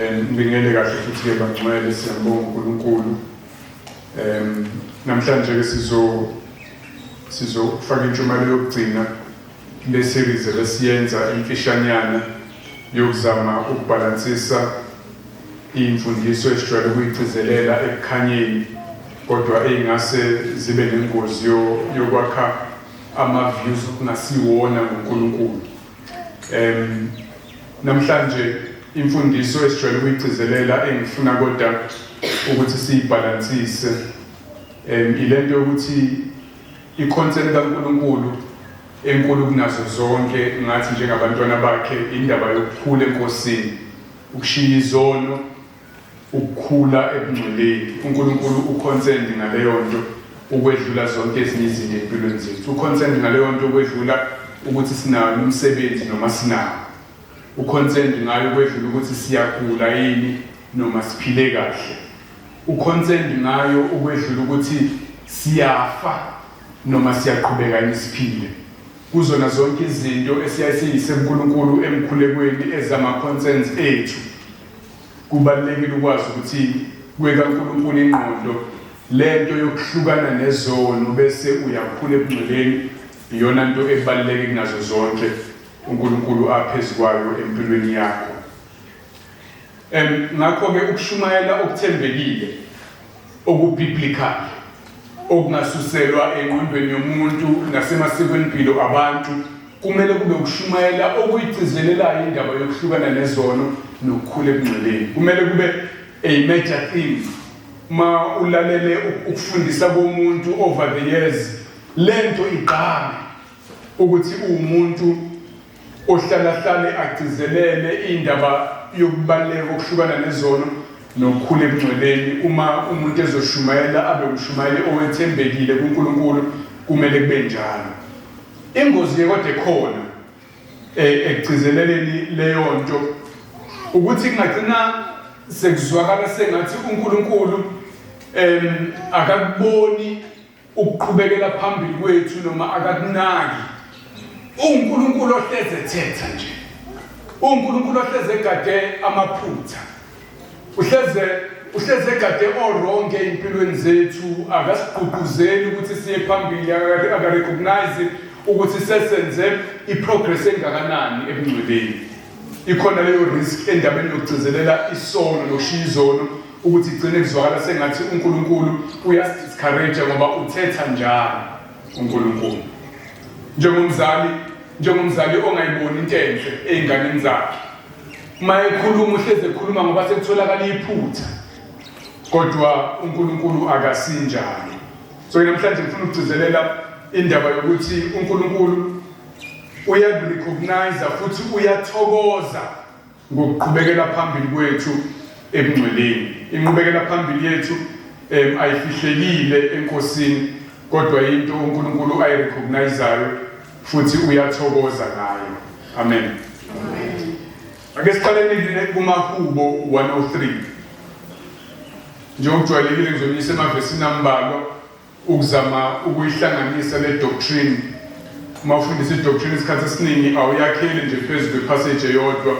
Ngibingele kahle futhi ke bangcwele, siyambonga uNkulunkulu. Namhlanje ke sizofaka intshumayelo yokugcina le series ebesiyenza emfishanyana yokuzama ukubhalansisa iy'mfundiso esijwayele ukuyigcizelela ekukhanyeni kodwa ey'ngase zibe nengozi yokwakha ama-views okungasiwona ngoNkulunkulu. Namhlanje imfundiso esijwayele ukuyigcizelela engifuna kodwa ukuthi siyibhalansise ilento yokuthi i-concern kaNkulunkulu enkulu kunazo zonke ngathi njengabantwana bakhe indaba yokukhula eNkosini, ukushiya izono, ukukhula ebungcweleni. UNkulunkulu u-concerned ngaleyo nto ukwedlula zonke ezinye izinto empilweni zethu. U-concerned ngaleyo nto ukwedlula ukuthi sinawo umsebenzi noma sinawo. U-concerned ngayo ukwedlula ukuthi siyagula yini noma siphile kahle. U-concerned ngayo ukwedlula ukuthi siyafa noma siyaqhubeka yini siphile. Kuzona zonke izinto esiyaye siyise kuNkulunkulu emkhulekweni ezama-concerns ethu, kubalulekile ukwazi ukuthi kwekaNkulunkulu ingqondo lento yokuhlukana nezono bese uyakhula ebungcweleni iyona nto ebaluleke kunazo zonke uNkulunkulu aphezu kwayo empilweni yakho. Ngakho-ke ukushumayela okuthembekile okubiblical okungasuselwa engqondweni yomuntu nasemasikweni mpilo abantu kumele kube ukushumayela okuyigcizelelayo indaba yokuhlukana nezono nokukhula ebungcweleni. Kumele kube a major theme uma ulalele ukufundisa komuntu over the years, lento igqame ukuthi uwumuntu ohlala hlale agcizelele indaba yokubaluleka kokuhlukana nezono nokukhula ebungcweleni. Uma umuntu ezoshumayela abe umshumayeli owethembekile kuNkulunkulu, kumele kube njalo. Ingozi ke kodwa ekhona ekugcizeleleni leyo nto ukuthi kungagcina sekuzwakala sengathi uNkulunkulu akakuboni ukuqhubekela phambili kwethu noma akakunaki. UNkulunkulu ohleze ethetha nje, uNkulunkulu ohleze egade amaphutha, uhleze egade o-wrong ey'mpilweni zethu, akasigqugquzeli ukuthi siye phambili, akarecognize ukuthi sesenze i-progress engakanani ebungcweleni. Ikhona leyo risk endabeni yokugcizelela isono nokushiya izono, ukuthi igcine kuzwakala sengathi uNkulunkulu uyasidiscourage ngoba uthetha njalo uNkulunkulu. Njengomzali ongayiboni into enhle ey'nganeni zakhe, uma ekhuluma uhlezi ekhuluma ngoba sekutholakala iphutha, kodwa uNkulunkulu akasinjalo. So namhlanje ngifuna ukugcizelela indaba yokuthi uNkulunkulu uyakurecognize futhi uyathokoza ngokuqhubekela phambili kwethu ebungcweleni. Inqubekela phambili yethu ayifihlekile eNkosini, kodwa into uNkulunkulu ayirecognizeayo futhi uyathokoza ngayo. Amen. Ake siqaleni kumaHubo 103. Njengokujwayelekile ngizonisa emavesini ambalwa ukuzama ukuyihlanganisa le doctrine. Uma ufundisa i-doctrine isikhathi esiningi awuyakheli nje phezu kwepassage eyodwa,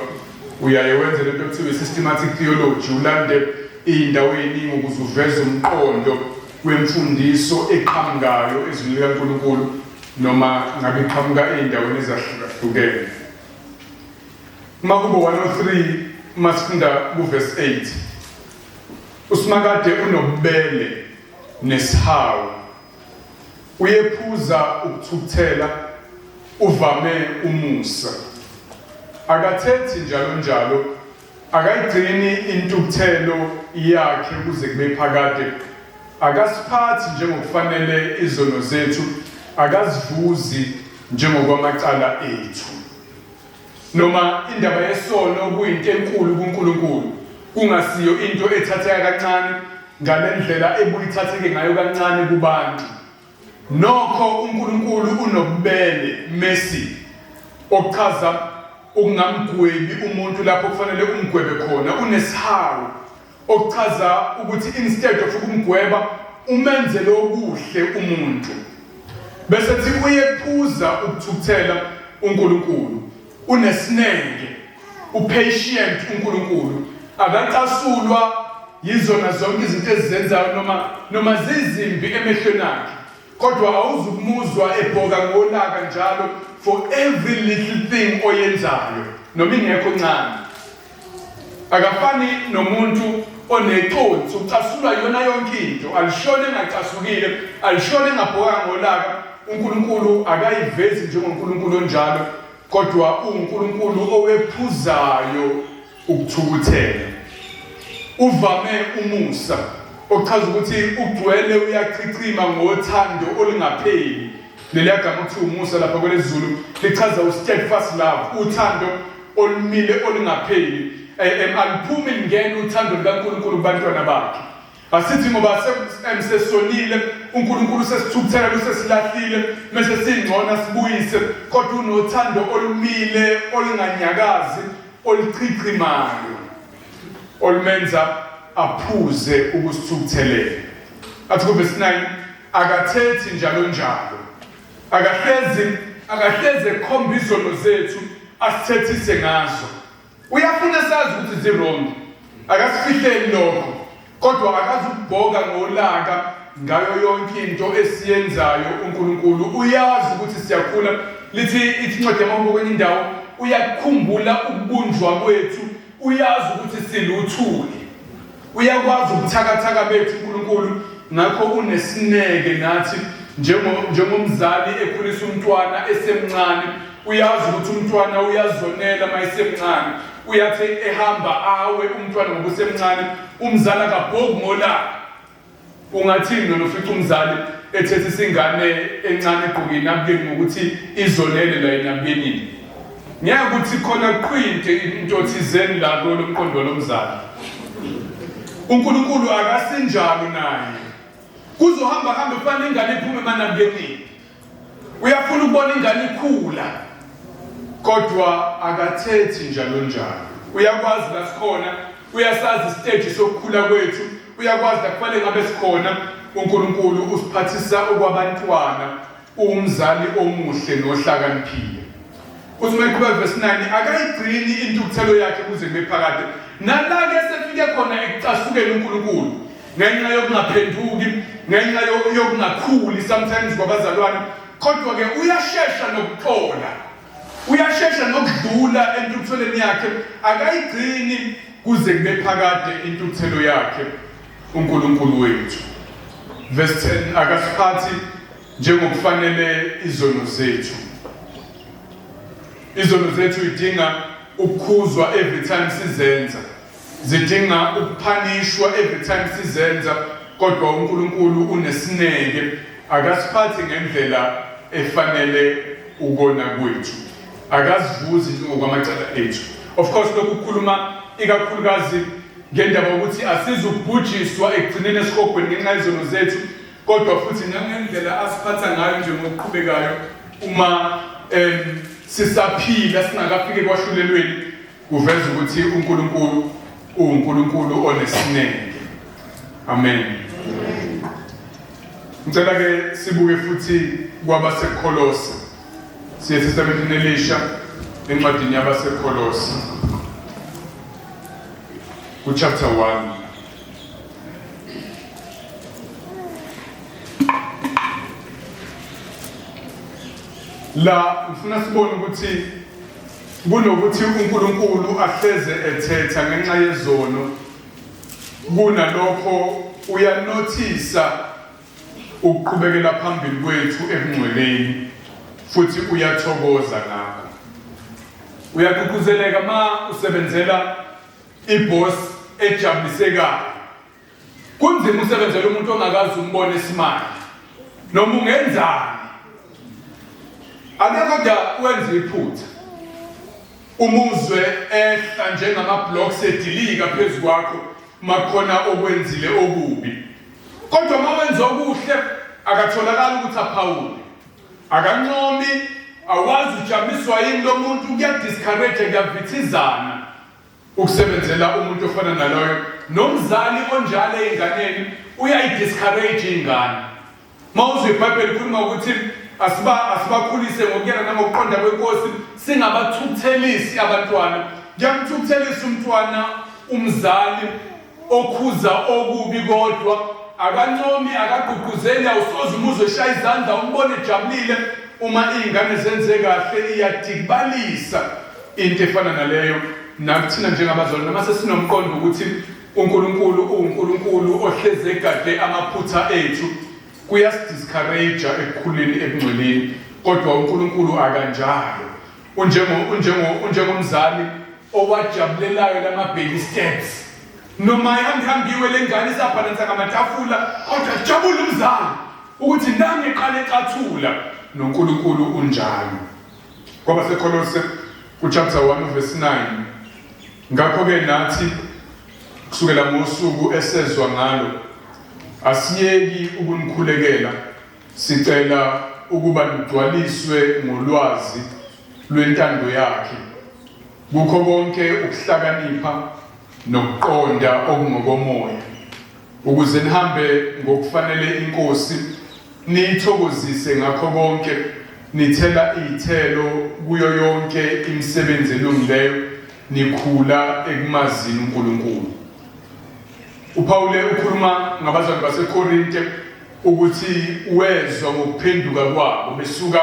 uyaye wenze lento ekuthiwa i-systematic theology, ulande iy'ndawo ey'ningi ukuze uveze umqondo wemfundiso eqhamukayo ezwini likaNkulunkulu noma ngabe iqhamuka ey'ndaweni ezahlukahlukene. Mahubo 103 masifunda kuverse 8, uSimakade unobubele nesihawu, uyephuza ukuthukuthela, uvame umusa, akathethi njalo njalo, akayigcini intukuthelo yakhe kuze kube phakade, akasiphathi njengokufanele izono zethu, akazivuzi njengokwamacala ethu. Noma indaba yesono kuyinto enkulu kuNkulunkulu, kungasiyo into ethatheka kancane ngalendlela ebuyithatheke ngayo kancane kubantu. Nokho uNkulunkulu unobubele, mercy, okuchaza ukungamgwebi umuntu lapho kufanele umgwebe khona. Unesihawu, okuchaza ukuthi instead of ukumgweba umenzele okuhle umuntu. Bese thi uyephuza ukuthukuthela uNkulunkulu, unesineke, upatient uNkulunkulu. Akacasulwa yizona zonke izinto ezizenzayo noma zizimbi emehlweni akhe. Kodwa awuzukumuzwa ebhoka ngolaka njalo for every little thing oyenzayo noma ingekho ncane. Akafani nomuntu oneconsi ucasulwa yona yonke into, alishone engacasukile, alishone engabhokanga ngolaka. UNkulunkulu akayivezi njengoNkulunkulu onjalo, kodwa uNkulunkulu owephuzayo ukuthukuthela. Uvame umusa, okuchaza ukuthi ugcwele uyachichima ngothando olungapheli. Leliya gama okuthiwa umusa lapha kwelesiZulu lichaza u-steadfast love, uthando olumile olungapheli. Aluphumi lingena uthando lukaNkulunkulu kubantwana bakhe. Asithi ngoba sesonile uNkulunkulu sesithukuthela usesilahlile mese singcono sibuyise, kodwa unothando olumile olunganyakazi oluchichimayo olumenza aphuze ukusithukuthelela. Athi kuvesi 9 akathethi njalo njalo, akahlezi ekhomba izono zethu asithethise ngazo. Uyafuna sazi ukuthi ziwrong, akasifihleli lokho, kodwa akazukubhoka ngolaka ngayo yonke into esiyenzayo. uNkulunkulu uyazi ukuthi siyakhula. Lithi ithi incwadi yamaHubo kwenye indawo, uyakukhumbula ukubunjwa kwethu, uyazi ukuthi siluthuli, uyakwazi ubuthakathaka bethu uNkulunkulu. Ngakho unesineke nathi njengomzali ekhulisa umntwana esemncane. Uyazi ukuthi umntwana uyazonela uma esemncane, uyathi ehamba awe umntwana ngoba usemncane, umzali akabhoki ngolaka. Ungathini nona ufica umzali ethethisa ingane encane egqoke inabukeni ngokuthi izonele la enabukenini? Ngeke ukuthi khona qhwinte into thizeni la kulo mqondo lomzali. uNkulunkulu akasinjalo naye. Kuzohamba hambe kufanele ingane iphume emanabukenini. Uyafuna ukubona ingane ikhula, kodwa akathethi njalo njalo. Uyakwazi la sikhona, uyasazi isiteji sokukhula kwethu, uyakwazi la kufanele ngabe sikhona. uNkulunkulu usiphathisa okwabantwana, uwumzali omuhle nohlakaniphile. Uthi uma eqhubeka verse 9, akayigcini intukuthelo yakhe kuze kube phakade. Nala-ke sefike khona ekucasukeni uNkulunkulu ngenxa yokungaphenduki, ngenxa yokungakhuli sometimes kwabazalwane, kodwa-ke uyashesha nokuxola, uyashesha nokudlula entukuthelweni yakhe, akayigcini kuze kube phakade intukuthelo yakhe uNkulunkulu wethu. Verse 10, akasiphathi njengokufanele izono zethu. Izono zethu idinga ukukhuzwa every time sizenza, zidinga ukuphanishwa every time sizenza, kodwa uNkulunkulu unesineke, akasiphathi ngendlela efanele ukona kwethu, akazivuzi ngokwamacala ethu. Of course lokhu kukhuluma ikakhulukazi ngendaba yokuthi asizubhujiswa ekugcineni esihogweni ngenxa yezono zethu, kodwa futhi nangendlela asiphatha ngayo nje ngokuqhubekayo uma sisaphila singakafiki ekwahlulelweni, kuveza ukuthi uNkulunkulu uwuNkulunkulu onesineke. Amen. Ngicela ke sibuke futhi kwabaseKolose. Siye eTestamenteni Elisha encwadini yabaseKolose ku chapter 1. La ngifuna sibone ukuthi kunokuthi uNkulunkulu ahleze ethetha ngenxa yezono, kunalokho uyanothisa ukuqhubekela phambili kwethu ebungcweleni futhi uyathokoza ngakho. Uyagqugquzeleka ma usebenzela iboss ejabulisekayo. Kunzima usebenzela umuntu ongakaze umbone esimile noma ungenzani. Ake kodwa wenze iphutha, umuzwe ehla njengama-blocks edilika phezu kwakho makhona okwenzile okubi, kodwa uma wenza okuhle akatholakali ukuthi aphawule, akancomi, awazi ujabuliswa yini lo muntu. Kuyadiscourage, kuyavithizana ukusebenzela umuntu ofana naloyo. Nomzali onjalo ey'nganeni uyayidiscourage ingane. Uma uzwa iBhayibheli likhuluma ukuthi asibakhulise ngokuyena nangokuqonda kweNkosi, singabathukuthelisi abantwana. Kuyamthukuthelisa umntwana Umzali okhuza okubi kodwa akancomi, akagqugquzeli, awusoze umuzwe eshaya izandla umbone ejabulile uma iy'ngane zenze kahle. Iyadikibalisa into efana naleyo nakuthina njengabazali, noma sesinomqondo ukuthi uNkulunkulu uwuNkulunkulu ohlezi egade amaphutha ethu, kuyasidiscourage ekukhuleni ebungcweleni, kodwa uNkulunkulu akanjalo. Unjengo unjengo unjengomzali owajabulelayo lama baby steps. Noma ihambihambiwe lengane isabhalansa ngamatafula, kodwa jabula umzali ukuthi nange eqale ecathula. NoNkulunkulu unjalo. KwabaseKolose kuchapter 1 verse 9. Ngakho-ke nathi kusukela ngosuku esezwa ngalo asiyeki ukunikhulekela sicela ukuba nigcwaliswe ngolwazi lwentando yakhe kukho konke ukuhlakanipha nokuqonda okungokomoya, ukuze nihambe ngokufanele iNkosi, niyithokozise ngakho konke, nithela iy'thelo kuyo yonke imisebenzi elungileyo, nikhula ekumazini uNkulunkulu. UPawule ukhuluma ngabazalwane baseKorinte ukuthi wezwa ngokuphenduka kwabo besuka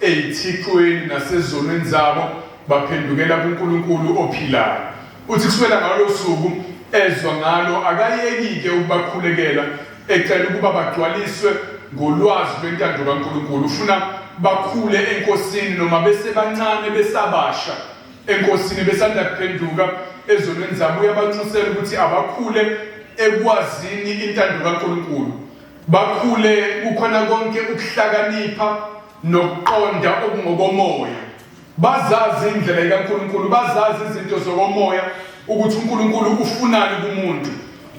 ey'thixweni nasezonweni zabo baphendukela kuNkulunkulu ophilayo. Uthi kusukela ngalo suku ezwa ngalo akayeki-ke ukubakhulekela ecela ukuba bagcwaliswe ngolwazi lwentando kaNkulunkulu. Ufuna bakhule eNkosini noma besebancane besabasha eNkosini besanda kuphenduka ezonweni zabo, uyabanxusela ukuthi abakhule ekwazini intando kaNkulunkulu, bakhule kukhona konke ukuhlakanipha nokuqonda okungokomoya, bazazi indlela ikaNkulunkulu, bazazi izinto zokomoya, ukuthi uNkulunkulu ufunani kumuntu,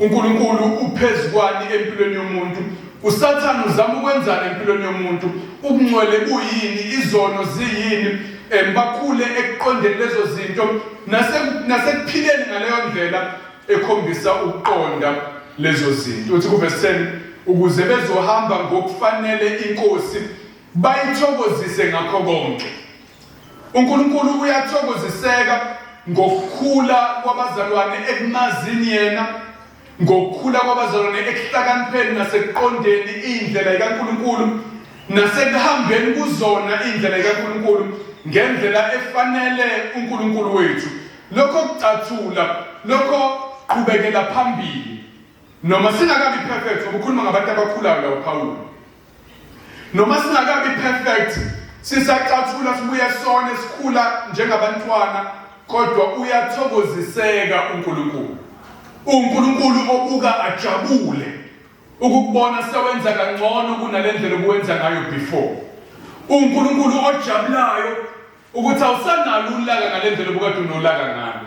uNkulunkulu uphezu kwani empilweni yomuntu, uSathane uzama ukwenzani empilweni yomuntu, ubungcwele buyini, izono ziyini. Bakhule ekuqondeni lezo zinto nasekuphileni ngaleyo ndlela ekhombisa ukuqonda lezo zinto. Uthi kuvesi 10, ukuze bezohamba ngokufanele iNkosi, bayithokozise ngakho konke. uNkulunkulu uyathokoziseka ngokukhula kwabazalwane ekumazini yena, ngokukhula kwabazalwane ekuhlakanipheni nasekuqondeni indlela ikaNkulunkulu nasekuhambeni kuzona indlela ikaNkulunkulu ngendlela efanele uNkulunkulu wethu. Lokho kucathula, lokho qhubekela phambili, noma singakabi perfect, ngoba ukhuluma ngabantu abakhulayo la uPawulu. Noma singakabi perfect, sisacathula sibuye sone, sikhula njengabantwana, kodwa uyathokoziseka uNkulunkulu. UNkulunkulu obuka ajabule ukukubona sewenza kangcono kunalendlela obuwenza ngayo before. UNkulunkulu ojabulayo ukuthi awusanalo ulaka ngalendlela obukade unolaka ngalo.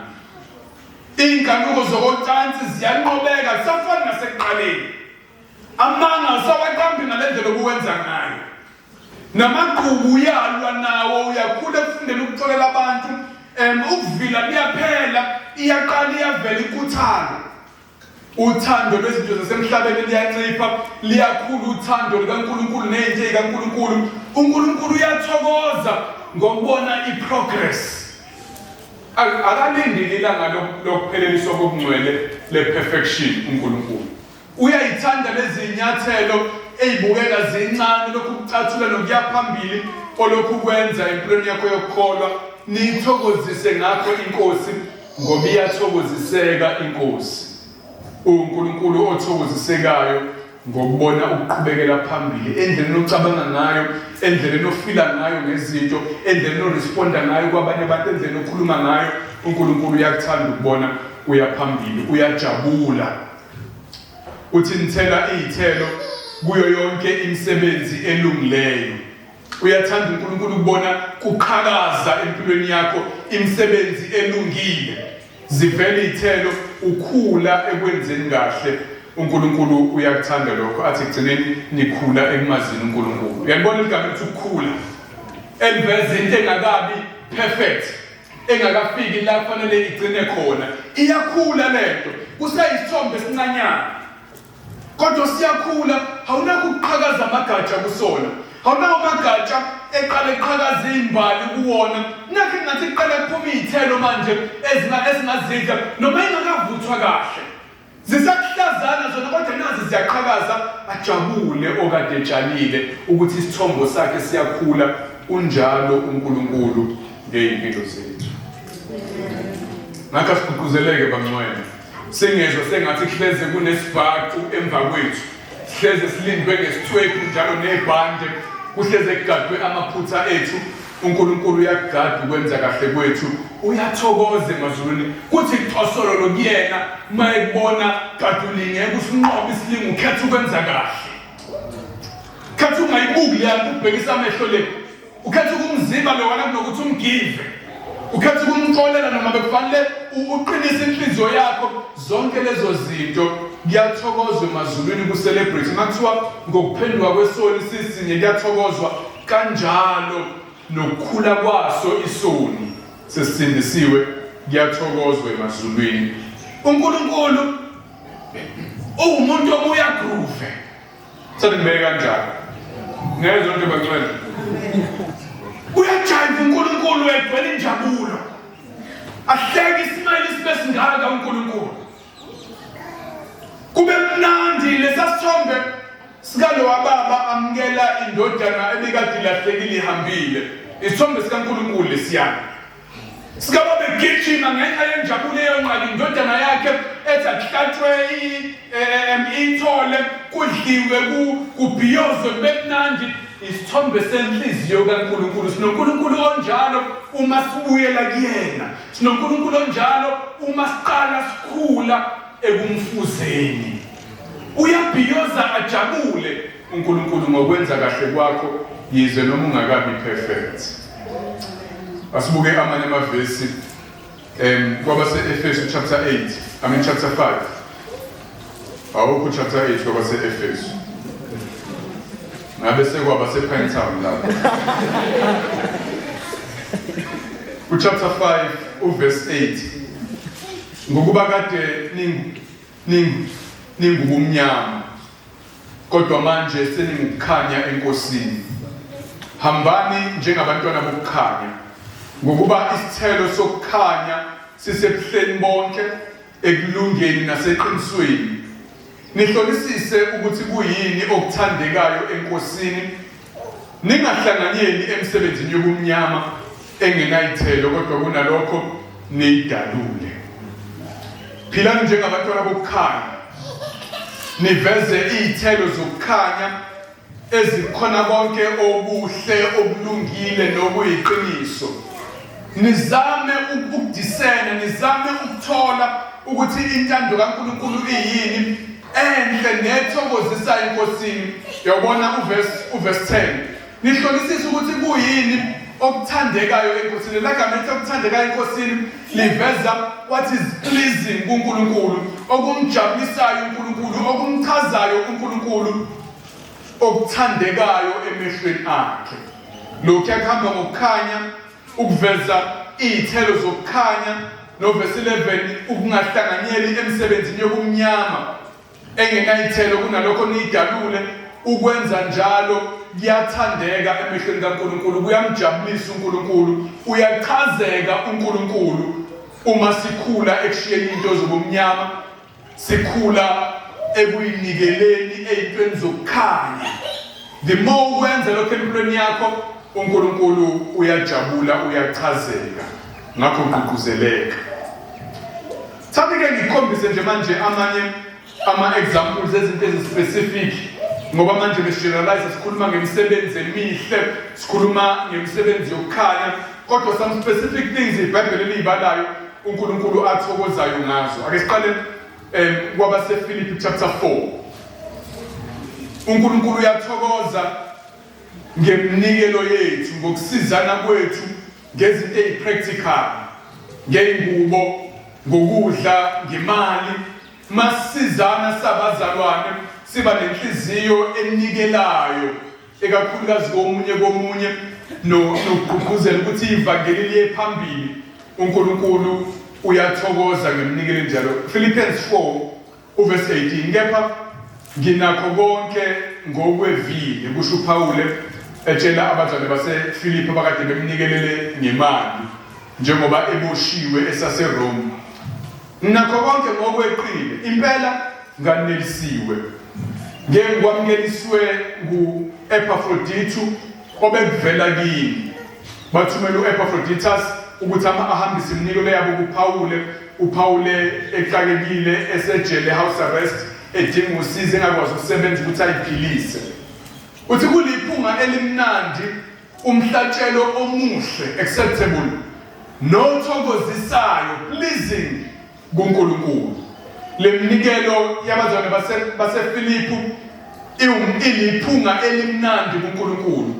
Iy'nkanuko zokocansi ziyanqobeka, zisafani nasekuqaleni. Amanga awusawaqambi ngalendlela obuwenza ngayo. Namagqubu uyalwa nawo, uyakhula ekufundeni ukuxolela abantu. Ukuvila kuyaphela, iyaqala iyavela inkuthalo. Uthando lwezinto zasemhlabeni liyancipha, liyakhula uthando likaNkulunkulu nezinto zikaNkulunkulu. uNkulunkulu uyathokoza ngokubona iprogress. Akalindile ilanga lokupheleliswa kobungcwele le-perfection uNkulunkulu. Uyayithanda lezi nyathelo ey'bukeka zincane, lokhu kucathula nokuya phambili olokhu kwenza empilweni yakho yokukholwa. Niyithokozise ngakho iNkosi, ngoba iyathokoziseka iNkosi. UNkulunkulu othokozisekayo ngokubona ukuqhubekela phambili endleleni ocabanga ngayo, endleleni ofila ngayo ngezinto, endleleni oresponda ngayo kwabanye abantu, endleleni okhuluma ngayo. uNkulunkulu uyakuthanda ukubona uya phambili, uyajabula. Uthi nithela iy'thelo kuyo yonke imisebenzi elungileyo. Uyathanda uNkulunkulu ukubona kuqhakaza empilweni yakho imisebenzi elungile, zivele iy'thelo, ukhula ekwenzeni kahle. uNkulunkulu uyakuthanda lokho, athi ekugcineni nikhula ekumazini uNkulunkulu. Uyalibona ligama elithi ukukhula, eliveza into engakabi perfect, engakafiki la kufanele igcine khona. Iyakhula lento, kuseyisithombe esincanyana kodwa siyakhula. Awunakho ukuqhakaza amagatsha kusona, awunawo amagatsha eqale eqhakaza izimbali kuwona. Nakho engathi kuqale kuphuma iy'thelo manje esingazidla noma ingakavuthwa. zikavuthwa kahle. Zisakuhlazana zona kodwa nazi ziyaqhakaza, ajabule okade etshalile ukuthi isithombo sakhe siyakhula. Unjalo uNkulunkulu ngey'mpilo zethu. Ngakho asigqugquzeleke bangcwele, singezwa sengathi kuhleze kunesibhaxu emva kwethu, sihleze silindwe ngesithwephu njalo nebhande, kuhleze kugadwe amaphutha ethu. UNkulunkulu uyakugada ukwenza kahle kwethu, uyathokoza emazulwini, kuthi cosololo kuyena uma ekubona kade ulingeka usinqoba isilingo, ukhetha ukwenza kahle, khetha ungayibuki leya nto, ubhekisa amehlo le, ukhetha ukumziba lowana kunokuthi umgive, ukhetha ukumxolela noma bekufanele uqinise inhliziyo yakho. Zonke lezo zinto kuyathokozwa emazulwini ku-celebrate. Uma kuthiwa ngokuphenduka kwesoni sisinye kuyathokozwa kanjalo nokukhula kwaso isoni sesisindisiwe kuyathokozwa emazulwini. UNkulunkulu uwumuntu obuya groove. Sengibeke kanjalo. Ngezwe nto bangcwele. Uyajive uNkulunkulu egcwele injabulo. Ahleke ismayile sibe singaka uNkulunkulu. Kube mnandi lesasithombe sikalowa baba amukela indodana ebikade ilahlekile ihambile. Isithombe sikaNkulunkulu lesiyana. Sikababa egijima ngenxa yenjabulo eyonqala indodana yakhe ethi akuhlatshwe ithole kudliwe kubhiyozwe kube mnandi. Isithombe senhliziyo kaNkulunkulu. SinoNkulunkulu onjalo uma sibuyela kuyena. SinoNkulunkulu onjalo uma siqala sikhula ekumfuzeni. Uyabhiyoza ajabule uNkulunkulu ngokwenza kahle kwakho yize noma ungakabi perfect. Asibuke amanye amavesi kwabase-Efesu chapter 8, I mean chapter 5. Awukho chapter 8 kwabase-Efesu. Ngabe sekwaba sePine Town lapho. Ku-chapter 5 uverse 8. Ngokuba kade ningubumnyama kodwa manje seningukukhanya eNkosini. Hambani njengabantwana bokukhanya, ngokuba isithelo sokukhanya sisebuhleni bonke, ekulungeni naseqinisweni. Nihlolisise ukuthi kuyini okuthandekayo eNkosini, ningahlanganyeli emsebenzini yobumnyama engenayithelo, kodwa kunalokho niyidalule. Philani njengabantwana bokukhanya, niveze iy'thelo zokukhanya ezikhona konke okuhle, okulungile nokuyiqiniso. Nizame ukudisena, nizame ukuthola ukuthi intando kaNkulunkulu iyini enhle nethokozisa eNkosini. Uyabona uverse 10. Nihlolisise ukuthi kuyini okuthandekayo eNkosini. La gama elithi okuthandekayo eNkosini liveza what is pleasing kuNkulunkulu, okumjabulisayo uNkulunkulu, okumchazayo uNkulunkulu, okuthandekayo emehlweni akhe. Lokhu kuhamba ngokukhanya, ukuveza iy'thelo zokukhanya, novesi 11 ukungahlanganyeli emsebenzini yobumnyama engenayithelo kunalokho niyidalule. Ukwenza njalo kuyathandeka emehlweni kaNkulunkulu, kuyamjabulisa uNkulunkulu, uyachazeka uNkulunkulu uma sikhula ekushiyeni into zobumnyama, sikhula ekuyinikeleni ey'ntweni zokukhanya. The more ukwenza lokho empilweni yakho, uNkulunkulu uyajabula, uyachazeka. Ngakho gqugquzeleka. Thatha-ke ngikhombise nje manje amanye ama-examples ezinto ezi-specific, ngoba manje besigeneralize, sikhuluma ngemisebenzi emihle, sikhuluma ngemisebenzi yokukhanya, kodwa some specific things iBhayibheli eliyibalayo uNkulunkulu athokozayo ngazo. Ake siqale kwabaseFilipi chapter 4. uNkulunkulu uyathokoza ngeminikelo yethu, ngokusizana kwethu ngezinto ezipractical, ngey'ngubo, ngokudla, ngemali. Masizana sabazalwane siba nenhliziyo enikelayo, ekakhulukazi komunye komunye, nokugqugquzela ukuthi ivangeli liye phambili. uNkulunkulu uyathokoza ngeminikelo enjalo. Philippians 4 uverse 18, kepha nginakho konke ngokwevile, kusho uPawule etshela abazalwane baseFilipi abakade bemnikelele ngemali njengoba eboshiwe esaseRome. Nakho konke ngokweqile impela nganelisiwe. Ngeke ngikwamukeliswe ngu-Epafrodithu obekuvela kini. Bathumela u-Epafroditus ukuthi ahambise iminikelo yabo kuPawule. UPawule exakekile esejele house arrest edinga usizo engakwazi ukusebenza ukuthi ayiphilise. Uthi kuliphunga elimnandi umhlatshelo omuhle acceptable nothokozisayo pleasing kuNkulunkulu. Leminikelo yabazalwane base baseFilipu iliphunga elimnandi kuNkulunkulu.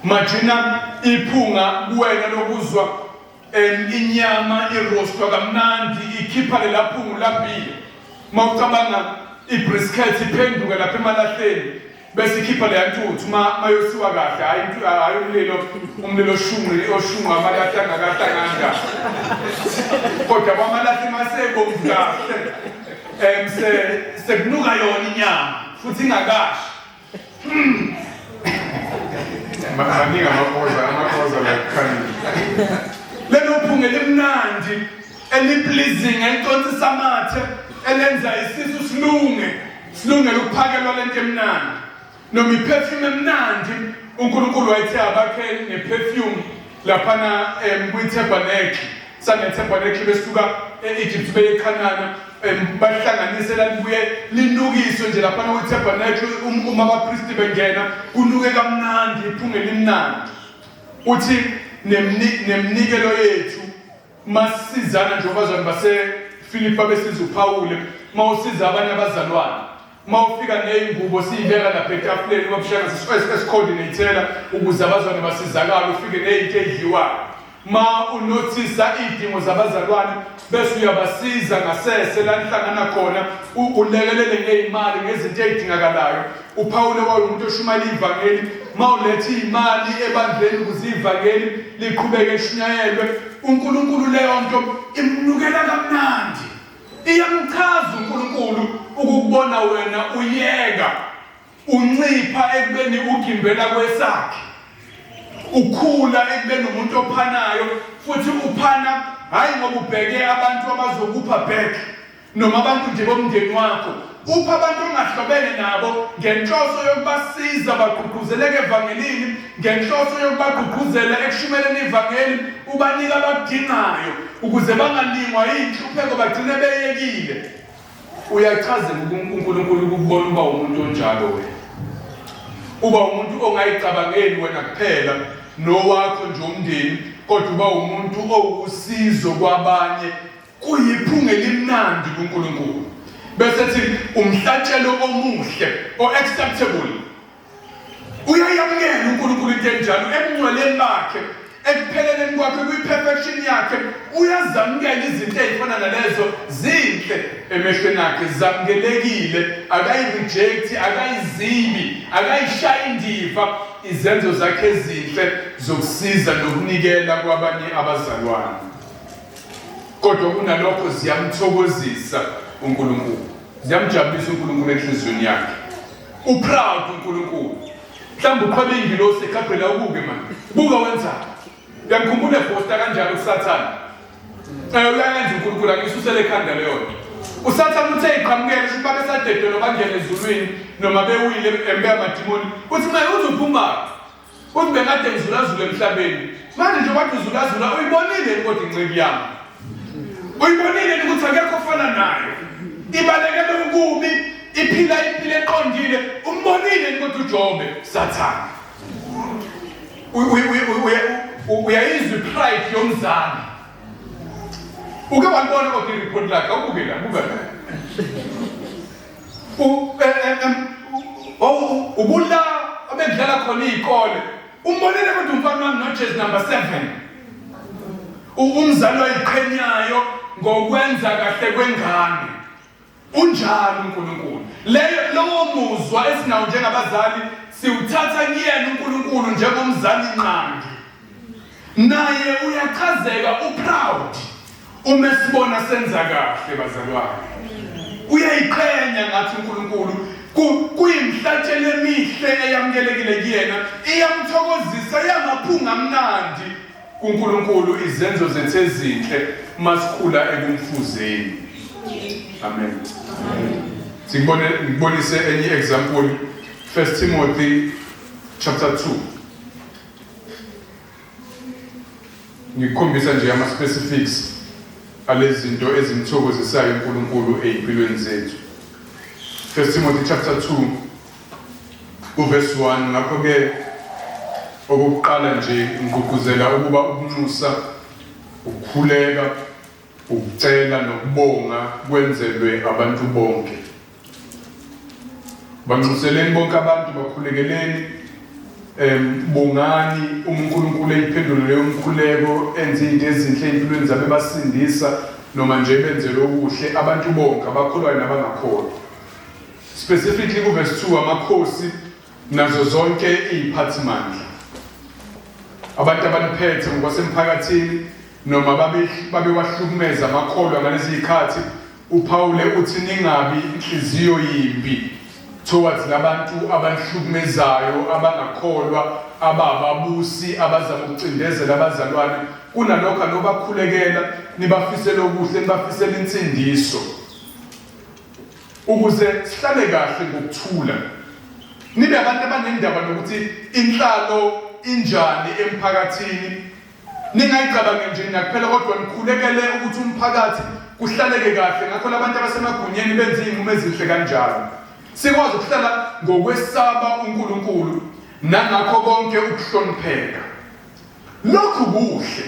Majina iphunga kuwena lokuzwa inyama irostwa kamnandi ikhipha lelaphungu lambile. Mawucabanga ibrisket iphenduke lapha emalahleni bese ikhipha leya ntuthu uma mayosiwa kahle hayi hayi umlilo umlilo oshunqi oshunqa amalahle angakahlangani kahle kodwa kwamalahle masebomvu kahle um sekunuka yona inyama futhi ingakashi maningi amakhoza amakhoza la kukhanyile lelo phunga elimnandi elipleasing eliconsa amathe elenza isisu silunge silungele ukuphakelwa lento emnandi noma iperfume emnandi uNkulunkulu wayethe abakhe neperfume laphana kwi-tabernacle sanetabernacle besuka e-Egypt beye eKhanana bahlanganise lalibuye linukiswe nje laphana kwi-tabernacle um, uma abapristi bengena kunuke kamnandi iphunga elimnandi uthi nemnikelo yethu Masisizana nje abazalwane baseFilipi babesiza uPawule, uma usiza abanye abazalwane, uma ufika ney'ngubo siyibeka lapha etafuleni ubabshaka esicoordinatela ukuze abazalwane basizakale, ufike ney'nto ey'dliwayo. Ma unothisa iy'dingo zabazalwane bese uyabasiza ngasese la nihlangana khona ulekelele ngey'mali ngezinto ey'dingakalayo. UPawule wayewumuntu oshumayela ivangeli. Uma uletha iy'mali ebandleni ukuze ivangeli liqhubeke lishunyayelwe, uNkulunkulu leyo nto imnukela kamnandi. Iyamchaza uNkulunkulu ukukubona wena uyeka uncipha ekubeni ugimbela kwesakhe. Ukhula ekubeni umuntu ophanayo futhi uphana hhayi ngoba ubheke abantu abazokupha back noma abantu nje bomndeni wakho upha abantu ongahlobene nabo ngenhloso yokubasiza bagqugquzeleke evangelini ngenhloso yokubagqugquzela ekushumeleni ivangeli ubanika abakudingayo ukuze bangalingwa iy'nhlupheko bagcine beyekile uyachazeka uNkulunkulu ukubona uba umuntu onjalo wena uba umuntu ongayicabangeli wena kuphela nowakho nje umndeni kodwa uba umuntu owusizo kwabanye Kuyiphunga elimnandi kuNkulunkulu. Bese thi umhlatshelo omuhle o acceptable. Uyayamukela uNkulunkulu into enjalo ebungcweleni bakhe, ekupheleleni kwakhe kwi-perfection yakhe uyazamukela izinto ezifana nalezo zinhle emehlweni akhe zamukelekile akayi-reject akayizibi akayishayi indiva izenzo zakhe ezinhle zokusiza nokunikela kwabanye abazalwane Kodwa kunalokho ziyamthokozisa uNkulunkulu, ziyamjabulisa uNkulunkulu enhliziyweni yakhe. Uproud uNkulunkulu. Mhlawumbe uqhwebe ingilosi eGabriel awubuke manje. Buka wenzani? Uyamkhumbula ebhosta kanjalo kuSathane. Eh uyayenza uNkulunkulu angisusele ekhanda leyo nto. USathane uthe iqhamukele kusho ukuthi babesadedelwa bangena ezulwini noma bewile embe amadimoni. Uthi manje uzophuma Uthi bekade ngizulazula emhlabeni. Manje nje wathi uzulazula uyibonile yini kodwa inceku yami? Uyibonile yini ukuthi akekho ofana nayo? Ibalekele ububi, iphila impilo eqondile. Umbonile yini kodwa uJobe Sathane? Uyayizwa ipride yomzali. Uke walibona kodwa ireport lakhe awubuke la, buka la. Oh, ubula abedlala khona izikole. Umbonile kodwa umfana wami no jezi number 7. Umzali oyiqhenyayo ngokwenza kahle kwengane. Unjalo uNkulunkulu. Leyo lowo muzwa esinawo njengabazali siwuthatha kuyena uNkulunkulu njengomzali nqangi. Naye uyachazeka uproud uma esibona senza kahle bazalwane. Uyayiqhenya ngathi uNkulunkulu kuyimhlatshelo emihle eyamukelekile kuyena, iyamthokozisa, iyamaphunga amnandi kuNkulunkulu izenzo zethu ezinhle masikhula ekumfuzeni. Amen. Sikubone ngibonise enye example, 1 Timothy chapter 2. Ngikukhombisa nje ama specifics alezinto ezimthokozisayo uNkulunkulu ezimpilweni zethu. 1 Timothy chapter 2 uverse 1. Ngakho ke okokuqala nje ngigqugquzela ukuba ukunxusa, ukukhuleka, ukucela nokubonga kwenzelwe abantu bonke. Banxuseleni bonke abantu, bakhulekeleni, bongani uma uNkulunkulu eyiphendula leyo mkhuleko, enze izinto ezinhle ey'mpilweni zabo, ebasindisa noma nje benzele okuhle abantu bonke abakholwayo nabangakholwa. Specifically kuverse 2, amakhosi nazo zonke iy'phathimandla, abantu abaniphethe ngokwasemphakathini noma babewahlukumeza amakholwa ngalezi zikhathi. UPawule uthi ningabi inhliziyo yimbi towards labantu abanihlukumezayo, abangakholwa, abababusi, abazama ukucindezela abazalwane. Kunalokho anobakhulekela, nibafisele okuhle, nibafisele insindiso, ukuze sihlale kahle ngokuthula. Nibe abantu abanendaba nokuthi inhlalo injani emphakathini. Ningayicabangi nje nina kuphela, kodwa nikhulekele ukuthi umphakathi kuhlaleke kahle. Ngakho labantu abasemagunyeni benze izinqumo ezinhle kanjalo. Sikwazi ukuhlala ngokwesaba uNkulunkulu nangakho konke ukuhlonipheka. Lokhu kuhle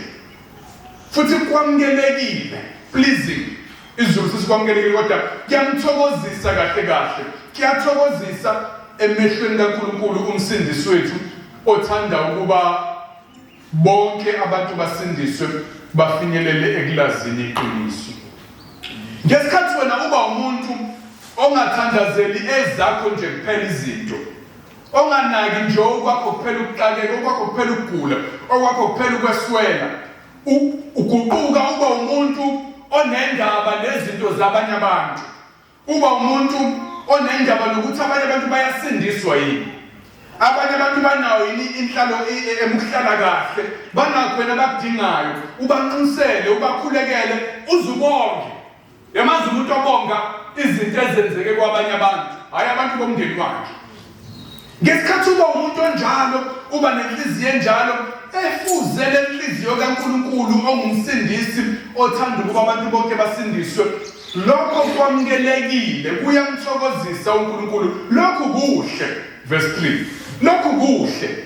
futhi kwamukelekile, pleasing. IsiZulu sisikwamukelekile, kodwa kuyamthokozisa kahle kahle. Kuyathokozisa emehlweni kaNkulunkulu umsindisi wethu, othanda ukuba bonke abantu basindiswe bafinyelele ekulazini iqiniso. Ngesikhathi wena uba umuntu ongathandazeli ezakho nje kuphela izinto, onganaki nje okwakho kuphela ukuxakeka, okwakho kuphela ukugula, okwakho kuphela ukweswela, uguquka uba umuntu onendaba nezinto zabanye abantu. Uba umuntu onendaba nokuthi abanye abantu bayasindiswa yini, abanye abantu banayo yini inhlalo emukuhlala kahle, banakho yena abakudingayo. Ubanxusele, ubakhulekele, uzubonge. Yamazi umuntu obonga izinto ezenzeke kwabanye abantu, hhayi abantu bomndeni wakhe. Ngesikhathi uba umuntu onjalo, uba nenhliziyo enjalo efuze le nhliziyo kaNkulunkulu ongumsindisi othanda ukuba abantu bonke basindiswe, lokho kwamukelekile, kuyamthokozisa uNkulunkulu. Lokhu kuhle, verse 3. Lokhu kuhle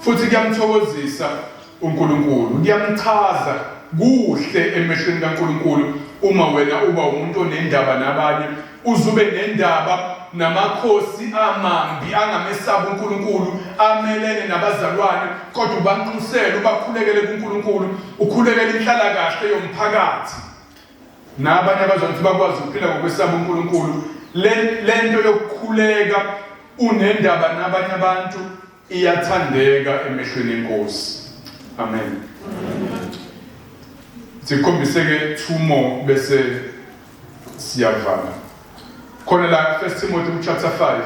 futhi kuyamthokozisa uNkulunkulu, kuyamchaza, kuhle emehlweni kaNkulunkulu uma wena uba umuntu onendaba nabanye, uzube nendaba namakhosi amambi angamesabi uNkulunkulu, amelene nabazalwane, kodwa ubanxusele, ubakhulekele kuNkulunkulu, ukhulekele inhlalakahle yomphakathi nabanye abazothi bakwazi ukuphila ngokwesaba uNkulunkulu. Lento yokukhuleka unendaba nabanye abantu iyathandeka emehlweni enkosi. Amen. Sikhombise-ke two more bese siyavala. Khona la 1 Timothy chapter 5.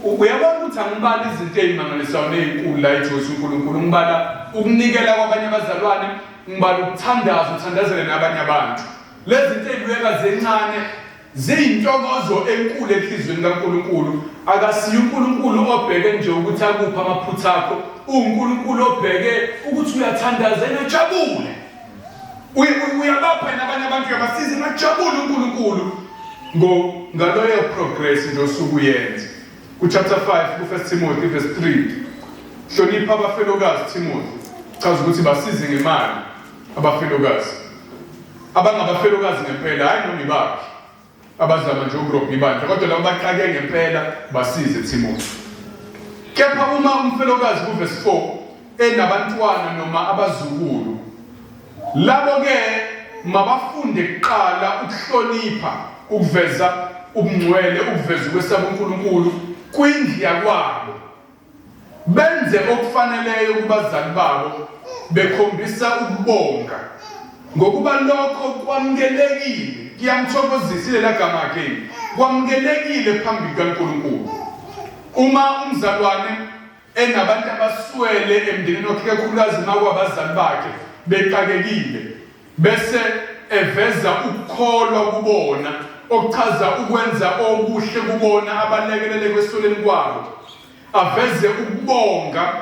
Uyabona ukuthi angibali izinto ey'mangalisayo ney'nkulu la eJozi uNkulunkulu. Ngibala ukunikela kwabanye abazalwane, ngibala ukuthandaza, uthandazele nabanye abantu. Lezi zinto ey'bukeka zincane ziyintokozo enkulu enhliziyweni kaNkulunkulu. Akasiye uNkulunkulu obheke nje ukuthi akuphi amaphutha akho, uwuNkulunkulu obheke ukuthi uyathandaza enojabule. Uyabapha nabanye abantu, uyabasiza, enojabule uNkulunkulu ngaloyo progress nje osuke uyenza. Ku-chapter 5 ku-1 Timothy verse 3, hlonipha abafelokazi Timothy, chaza ukuthi basize ngemali abafelokazi, abangabafelokazi ngempela, hhayi noma ibaphi abazama nje ukurobha ibandla, kodwa labo baxake ngempela basize Timothy. Kepha uma umfelokazi kuvesi 4 enabantwana noma abazukulu, labo-ke mabafunde kuqala ukuhlonipha, ukuveza ubungcwele, ukuveza ukwesaba uNkulunkulu kwindlu yakwabo, benze okufaneleyo kubazali babo, bekhombisa ukubonga, ngokuba lokho kwamukelekile, kuyamthokozisa. Ilela gama again, kwamukelekile phambi kukaNkulunkulu. Uma umzalwane enabantu abaswele emndenini wakhe, kakhulukazi uma kwabazali bakhe, bexakekile bese eveza ukukholwa kubona okuchaza ukwenza okuhle kubona abalekelele kwesoleni kwabo aveze ukubonga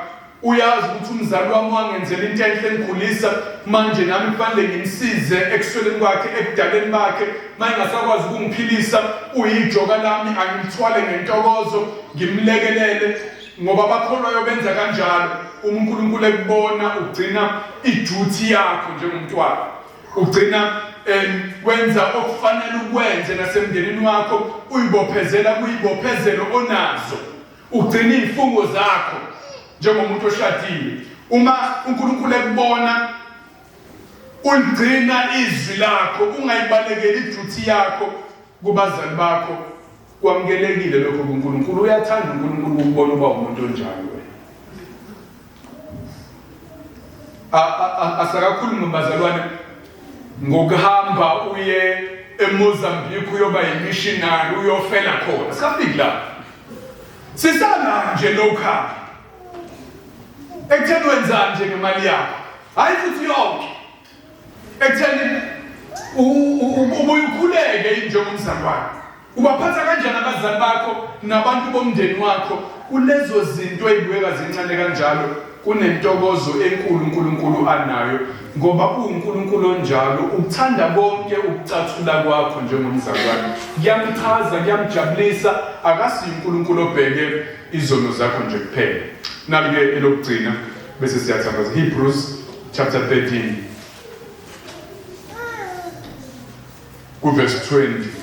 uyazi ukuthi umzali wami wangenzela into enhle engikhulisa manje nami kufanele ngimsize ekusweleni kwakhe ebudaleni bakhe uma engasakwazi ukungiphilisa uyijoka lami angimthwale ngentokozo ngimlekelele ngoba abakholwayo benza kanjalo uma uNkulunkulu ekubona ugcina iduty yakho njengomntwana ugcina wenza okufanele ukwenze nasemndenini wakho uyibophezela kuyibophezelo onazo ugcina izifungo zakho njengomuntu oshadile uma uNkulunkulu ekubona uligcina izwi lakho ungayibalekeli iduty yakho kubazali bakho kwamukelekile lokho kuNkulunkulu uyathanda uNkulunkulu ukubona uba umuntu onjalo wena asakakhulumi bazalwane ngokuhamba uye eMozambique uyoba yimissionary uyofela khona sikafiki lapho sisala nje local ekutheni wenzani nje ngemali yakho hayi futhi yonke ekutheni ubuye ukhuleke njengomzalwane ubaphatha kanjani abazali bakho nabantu bomndeni wakho kulezo zinto ezibukeka zincane kanjalo kunentokozo enkulu uNkulunkulu anayo ngoba uNkulunkulu onjalo uthanda konke ukucathula kwakho njengomzalwane kuyamchaza kuyamjabulisa akasiyo uNkulunkulu obheke izono zakho nje kuphela nalike elokugcina bese siyathandaza Hebrews chapter 13 kuverse 20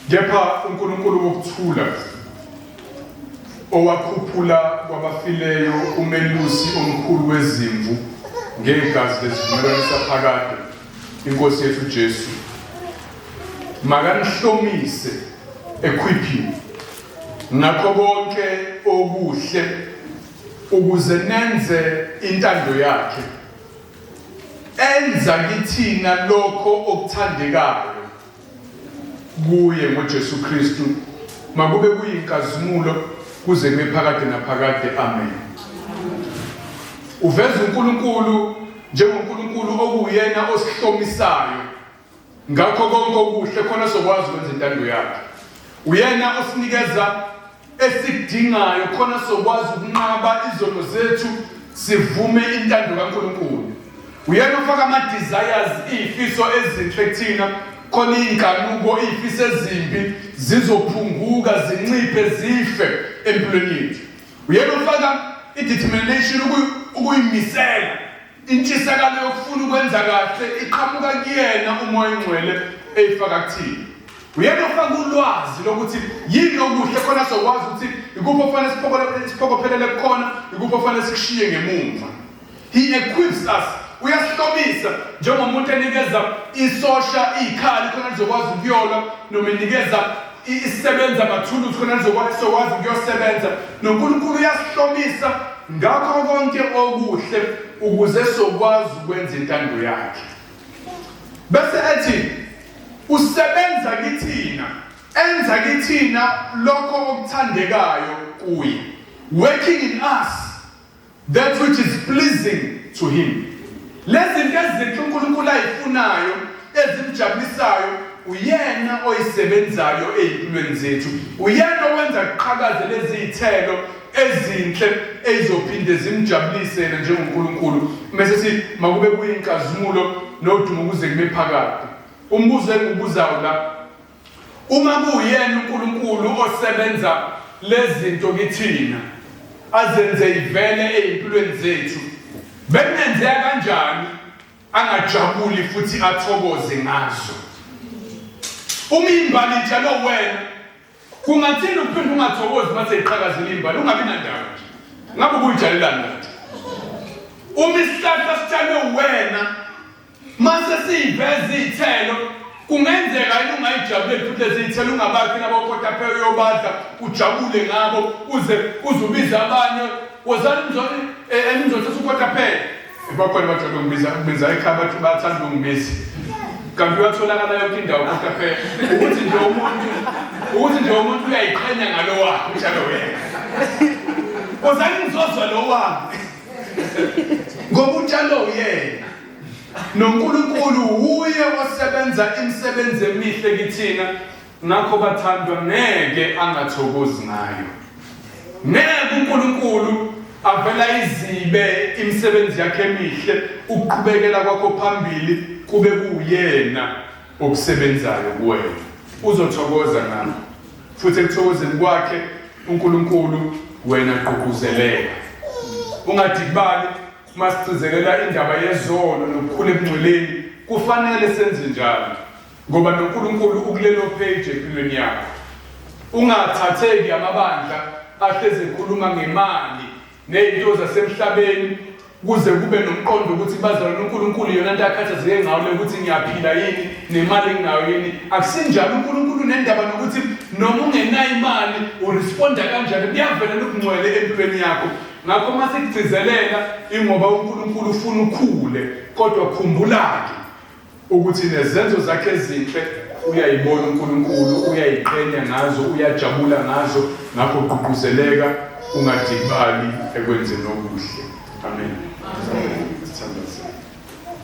Kepha uNkulunkulu wokuthula owakhuphula kwabafileyo umelusi omkhulu wezimvu ngegazi lesivumelwano saphakade inkosi yethu Jesu makanihlomise equip you ngakho konke okuhle ukuze nenze intando yakhe enza kithina lokho okuthandekayo kuye ngoJesu Kristu makube kuyinkazimulo kuze kube phakade naphakade amen uveza uNkulunkulu njengoNkulunkulu okuyena osihlomisayo ngakho konke okuhle khona sokwazi ukwenza intando yakhe uyena osinikeza esikudingayo khona sokwazi ukunqaba izono zethu sivume intando kaNkulunkulu uyena ofaka ama-desires iy'fiso ezinhle kuthina khona iy'nkanuko iy'fiso ezimbi zizophunguka zinciphe zife empilweni yethu uyena ofaka i-determination ukuyimisela Intshisakalo yokufuna ukwenza kahle iqhamuka kuyena uMoya oNgcwele eyifaka kuthina. Uyena ofaka ulwazi lokuthi yini okuhle khona sokwazi ukuthi ikuphi okufanele siphokophelele kukhona, ikuphi okufanele sikushiye ngemumva. He equips us, uyasihlomisa njengomuntu enikeza isosha izikhali khona lizokwazi ukuyolwa noma enikeza isisebenza amathuluzi khona lizokwazi sokwazi ukuyosebenza noNkulunkulu uyasihlomisa ngakho konke okuhle ukuze sokwazi ukwenza intando yakhe bese ethi usebenza kithina enza kithina lokho okuthandekayo kuye working in us That which is pleasing to him. Lezinto ezinhle uNkulunkulu ayifunayo ezimjabulisayo uyena oyisebenzayo ezimpilweni zethu. Uyena owenza kuqhakaze lezi zithelo ezinhle ezizophinde zimjabulise yena njengoNkulunkulu. Mase sithi makube kuyinkazimulo nodumo kuze kube phakade. Umbuzo engiwubuzayo la Uma kuwuyena uNkulunkulu osebenza lezinto kithina azenze ivele ezimpilweni zethu bekungenzeka kanjani angajabuli futhi athokoze ngazo uma imbali itshalwe wena kungathini ukuphinde ungathokozi uma seyiqhakazile imbali ungabi nandaba nje ngabe ubuyitshalelani kanti uma isihlahla sitshalwe wena Mase siyiveza iy'thelo kungenzeka yini ungayijabuleli futhi lezi y'thelo ungabakhi nabokotapheya uyobadla ujabule ngabo uze uze ubize abanye wozani nizoni eh, nizothatha ukotapheya bakhona bajwayele ukungibiza ukubiza ekhaya bathi bathanda ukungibiza. Kanti uyatholakala yonke indawo kodwa phela ukuthi nje umuntu ukuthi nje umuntu uyayiqhenya ngalo wakhe utshalo wena. Wozani ngizozwa lo wami. Ngoba utshalo uyena. NoNkulunkulu wuye osebenza imisebenzi emihle kithina ngakho bathandwa ngeke angathokozi ngayo. Ngeke uNkulunkulu avela izibe imisebenzi yakhe emihle ukuqhubekela kwakho phambili kube kuwuyena okusebenzayo kuwena. Uzothokoza ngakho. Futhi ekuthokozeni kwakhe uNkulunkulu wena gqugquzeleka. Ungadikibali uma sigcizelela indaba yezono nokukhula ebungcweleni kufanele senze njalo ngoba noNkulunkulu ukulelo page empilweni yakho. Ungathatheki amabandla ahlezi ekhuluma ngemali nezinto zasemhlabeni kuze kube nomqondo ukuthi bazalwane uNkulunkulu yona nto akhathazeke ngayo le ukuthi ngiyaphila yini nemali enginayo yini. Akusinjalo, uNkulunkulu unendaba nokuthi noma ungenayo imali uresponda kanjani, kuyavela lokungcwele empilweni yakho. Ngakho uma sikugcizelela ingoba uNkulunkulu ufuna ukhule, kodwa khumbula-ke ukuthi nezenzo zakhe ezinhle uyayibona uNkulunkulu, uyayiqhenya ngazo, uyajabula ngazo. Ngakho gqugquzeleka, ungadikibali ekwenzeni okuhle. Amen. Sithandaze.